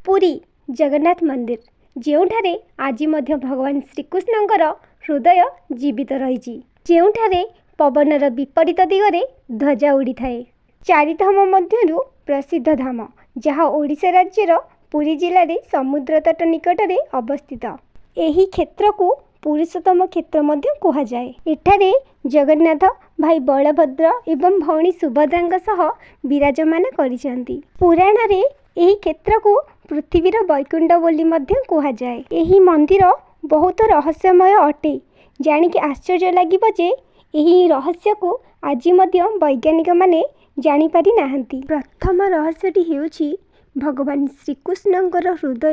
ପୁରୀ ଜଗନ୍ନାଥ ମନ୍ଦିର, ଯେଉଁଠାରେ ଆଜି ମଧ୍ୟ ଭଗବାନ ଶ୍ରୀକୃଷ୍ଣଙ୍କର ହୃଦୟ ଜୀବିତ ରହିଛି, ଯେଉଁଠାରେ ପବନର ବିପରୀତ ଦିଗରେ ଧ୍ୱଜା ଉଡ଼ିଥାଏ। ଚାରିଧାମ ମଧ୍ୟରୁ ପ୍ରସିଦ୍ଧ ଧାମ, ଯାହା ଓଡ଼ିଶା ରାଜ୍ୟର ପୁରୀ ଜିଲ୍ଲାରେ ସମୁଦ୍ର ତଟ ନିକଟରେ ଅବସ୍ଥିତ। ଏହି କ୍ଷେତ୍ରକୁ ପୁରୁଷୋତ୍ତମ କ୍ଷେତ୍ର ମଧ୍ୟ କୁହାଯାଏ। ଏଠାରେ ଜଗନ୍ନାଥ ଭାଇ ବଳଭଦ୍ର ଏବଂ ଭଉଣୀ ସୁଭଦ୍ରାଙ୍କ ସହ ବିରାଜମାନ କରିଛନ୍ତି। ପୁରାଣରେ ଏହି କ୍ଷେତ୍ରକୁ ପୃଥିବୀର ବୈକୁଣ୍ଠ ବୋଲି ମଧ୍ୟ କୁହାଯାଏ। ଏହି ମନ୍ଦିର ବହୁତ ରହସ୍ୟମୟ ଅଟେ। ଜାଣିକି ଆଶ୍ଚର୍ଯ୍ୟ ଲାଗିବ ଯେ ଏହି ରହସ୍ୟକୁ ଆଜି ମଧ୍ୟ ବୈଜ୍ଞାନିକମାନେ ଜାଣିପାରି ନାହାନ୍ତି। ପ୍ରଥମ ରହସ୍ୟଟି ହେଉଛି, ଭଗବାନ ଶ୍ରୀକୃଷ୍ଣଙ୍କର ହୃଦୟ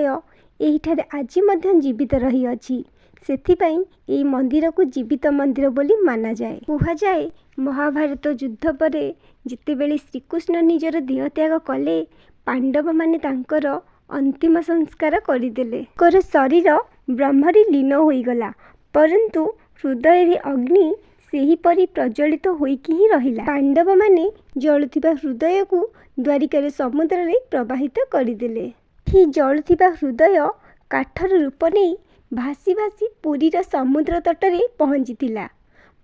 ଏହିଠାରେ ଆଜି ମଧ୍ୟ ଜୀବିତ ରହିଅଛି। ସେଥିପାଇଁ ଏହି ମନ୍ଦିରକୁ ଜୀବିତ ମନ୍ଦିର ବୋଲି ମାନାଯାଏ। କୁହାଯାଏ, ମହାଭାରତ ଯୁଦ୍ଧ ପରେ ଯେତେବେଳେ ଶ୍ରୀକୃଷ୍ଣ ନିଜର ଦେହତ୍ୟାଗ କଲେ, ପାଣ୍ଡବମାନେ ତାଙ୍କର ଅନ୍ତିମ ସଂସ୍କାର କରିଦେଲେ। ତାଙ୍କର ଶରୀର ବ୍ରହ୍ମରେ ଲୀନ ହୋଇଗଲା, ପରନ୍ତୁ ହୃଦୟରେ ଅଗ୍ନି ସେହିପରି ପ୍ରଜ୍ୱଳିତ ହୋଇକି ହିଁ ରହିଲା। ପାଣ୍ଡବମାନେ ଜଳୁଥିବା ହୃଦୟକୁ ଦ୍ୱାରିକାର ସମୁଦ୍ରରେ ପ୍ରବାହିତ କରିଦେଲେ। ଏହି ଜଳୁଥିବା ହୃଦୟ କାଠର ରୂପ ନେଇ ଭାସି ଭାସି ପୁରୀର ସମୁଦ୍ର ତଟରେ ପହଞ୍ଚିଥିଲା।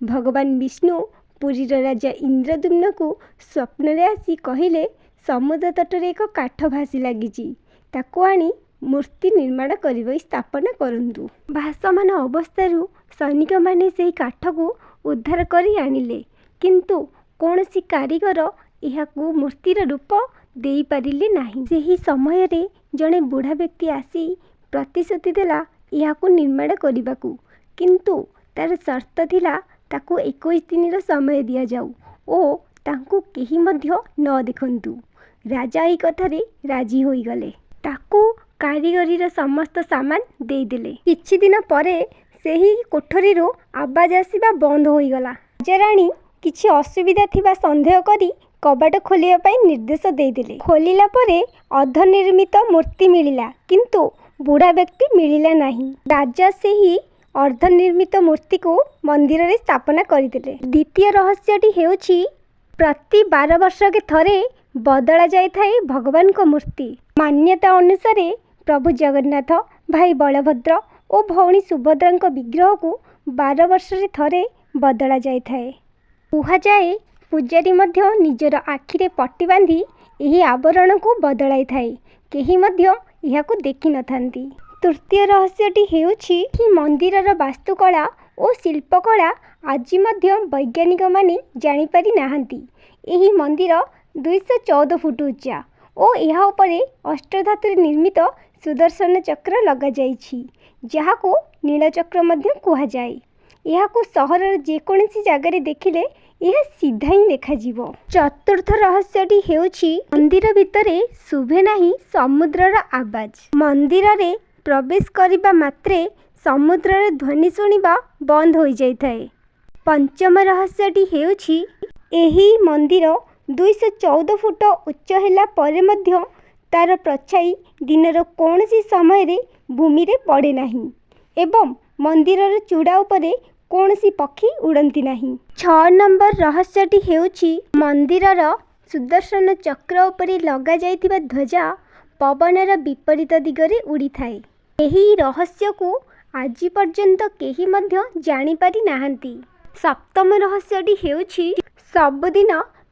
ଭଗବାନ ବିଷ୍ଣୁ ପୁରୀର ରାଜା ଇନ୍ଦ୍ରଦ୍ୟୁମ୍ନଙ୍କୁ ସ୍ୱପ୍ନରେ ଆସି କହିଲେ, ସମୁଦ୍ର ତଟରେ ଏକ କାଠ ଭାସି ଲାଗିଛି, ତାକୁ ଆଣି ମୂର୍ତ୍ତି ନିର୍ମାଣ କରି ସ୍ଥାପନ କରନ୍ତୁ। ଭାସମାନ ଅବସ୍ଥାରୁ ସୈନିକମାନେ ସେହି କାଠକୁ ଉଦ୍ଧାର କରି ଆଣିଲେ, କିନ୍ତୁ କୌଣସି କାରିଗର ଏହାକୁ ମୂର୍ତ୍ତିର ରୂପ ଦେଇପାରିଲେ ନାହିଁ। ସେହି ସମୟରେ ଜଣେ ବୁଢ଼ା ବ୍ୟକ୍ତି ଆସି ପ୍ରତିଶ୍ରୁତି ଦେଲା ଏହାକୁ ନିର୍ମାଣ କରିବାକୁ, କିନ୍ତୁ ତାର ସର୍ତ୍ତ ଥିଲା ତାକୁ 21 ଦିନର ସମୟ ଦିଆଯାଉ ଓ ତାଙ୍କୁ କେହି ମଧ୍ୟ ନ ଦେଖନ୍ତୁ। ରାଜା ଏହି କଥାରେ ରାଜି ହୋଇଗଲେ। ତାକୁ କାରିଗରୀର ସମସ୍ତ ସାମାନ ଦେଇଦେଲେ। କିଛି ଦିନ ପରେ ସେହି କୋଠରୀରୁ ଆବାଜ ଆସିବା ବନ୍ଦ ହୋଇଗଲା। ରାଜାରାଣୀ କିଛି ଅସୁବିଧା ଥିବା ସନ୍ଦେହ କରି କବାଟ ଖୋଲିବା ପାଇଁ ନିର୍ଦ୍ଦେଶ ଦେଇଦେଲେ। ଖୋଲିଲା ପରେ ଅର୍ଦ୍ଧନିର୍ମିତ ମୂର୍ତ୍ତି ମିଳିଲା, କିନ୍ତୁ ବୁଢ଼ା ବ୍ୟକ୍ତି ମିଳିଲା ନାହିଁ। ରାଜା ସେହି ଅର୍ଦ୍ଧନିର୍ମିତ ମୂର୍ତ୍ତିକୁ ମନ୍ଦିରରେ ସ୍ଥାପନା କରିଦେଲେ। ଦ୍ୱିତୀୟ ରହସ୍ୟଟି ହେଉଛି, ପ୍ରତି 12 ବର୍ଷକେ ଥରେ ବଦଳା ଯାଇଥାଏ ଭଗବାନଙ୍କ ମୂର୍ତ୍ତି। ମାନ୍ୟତା ଅନୁସାରେ ପ୍ରଭୁ ଜଗନ୍ନାଥ, ଭାଇ ବଳଭଦ୍ର ଓ ଭଉଣୀ ସୁଭଦ୍ରାଙ୍କ ବିଗ୍ରହକୁ 12 ବର୍ଷରେ ଥରେ ବଦଳା ଯାଇଥାଏ। କୁହାଯାଏ, ପୂଜାରୀ ମଧ୍ୟ ନିଜର ଆଖିରେ ପଟି ବାନ୍ଧି ଏହି ଆବରଣକୁ ବଦଳାଇଥାଏ। କେହି ମଧ୍ୟ ଏହାକୁ ଦେଖିନଥାନ୍ତି। ତୃତୀୟ ରହସ୍ୟଟି ହେଉଛି କି ମନ୍ଦିରର ବାସ୍ତୁକଳା ଓ ଶିଳ୍ପକଳା ଆଜି ମଧ୍ୟ ବୈଜ୍ଞାନିକମାନେ ଜାଣିପାରି ନାହାନ୍ତି। ଏହି ମନ୍ଦିର 214 ଫୁଟ ଉଚ୍ଚା ଓ ଏହା ଉପରେ ଅଷ୍ଟଧାତୁରେ ନିର୍ମିତ ସୁଦର୍ଶନ ଚକ୍ର ଲଗାଯାଇଛି, ଯାହାକୁ ନୀଳଚକ୍ର ମଧ୍ୟ କୁହାଯାଏ। ଏହାକୁ ସହରର ଯେକୌଣସି ଜାଗାରେ ଦେଖିଲେ ଏହା ସିଧା ହିଁ ଦେଖାଯିବ। ଚତୁର୍ଥ ରହସ୍ୟଟି ହେଉଛି, ମନ୍ଦିର ଭିତରେ ଶୁଭେ ନାହିଁ ସମୁଦ୍ରର ଆବାଜ। ମନ୍ଦିରରେ ପ୍ରବେଶ କରିବା ମାତ୍ରେ ସମୁଦ୍ରର ଧ୍ୱନି ଶୁଣିବା ବନ୍ଦ ହୋଇଯାଇଥାଏ। ପଞ୍ଚମ ରହସ୍ୟଟି ହେଉଛି, ଏହି ମନ୍ଦିର 214 ଫୁଟ ଉଚ୍ଚ ହେଲା ପରେ ମଧ୍ୟ ତାର ପ୍ରଛାଇ ଦିନର କୌଣସି ସମୟରେ ଭୂମିରେ ପଡ଼େ ନାହିଁ ଏବଂ ମନ୍ଦିରର ଚୂଡ଼ା ଉପରେ କୌଣସି ପକ୍ଷୀ ଉଡ଼ନ୍ତି ନାହିଁ। 6 ନମ୍ବର ରହସ୍ୟଟି ହେଉଛି, ମନ୍ଦିରର ସୁଦର୍ଶନ ଚକ୍ର ଉପରେ ଲଗାଯାଇଥିବା ଧ୍ୱଜା ପବନର ବିପରୀତ ଦିଗରେ ଉଡ଼ିଥାଏ। ଏହି ରହସ୍ୟକୁ ଆଜି ପର୍ଯ୍ୟନ୍ତ କେହି ମଧ୍ୟ ଜାଣିପାରି ନାହାନ୍ତି। ସପ୍ତମ ରହସ୍ୟଟି ହେଉଛି, ସବୁଦିନ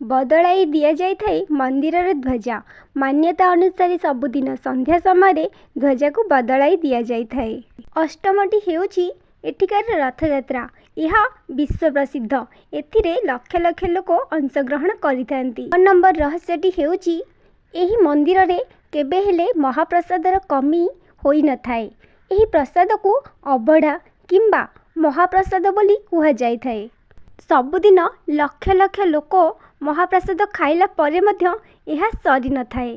ବଦଳାଇ ଦିଆଯାଇଥାଏ ମନ୍ଦିରର ଧ୍ୱଜା। ମାନ୍ୟତା ଅନୁସାରେ ସବୁଦିନ ସନ୍ଧ୍ୟା ସମୟରେ ଧ୍ୱଜାକୁ ବଦଳାଇ ଦିଆଯାଇଥାଏ। ଅଷ୍ଟମଟି ହେଉଛି ଏଠିକାର ରଥଯାତ୍ରା। ଏହା ବିଶ୍ୱ ପ୍ରସିଦ୍ଧ। ଏଥିରେ ଲକ୍ଷ ଲକ୍ଷ ଲୋକ ଅଂଶଗ୍ରହଣ କରିଥାନ୍ତି। 9 ନମ୍ବର ରହସ୍ୟଟି ହେଉଛି, ଏହି ମନ୍ଦିରରେ କେବେ ହେଲେ ମହାପ୍ରସାଦର କମି ହୋଇନଥାଏ। ଏହି ପ୍ରସାଦକୁ ଅବଢ଼ା କିମ୍ବା ମହାପ୍ରସାଦ ବୋଲି କୁହାଯାଇଥାଏ। ସବୁଦିନ ଲକ୍ଷ ଲକ୍ଷ ଲୋକ ମହାପ୍ରସାଦ ଖାଇଲା ପରେ ମଧ୍ୟ ଏହା ସରିନଥାଏ।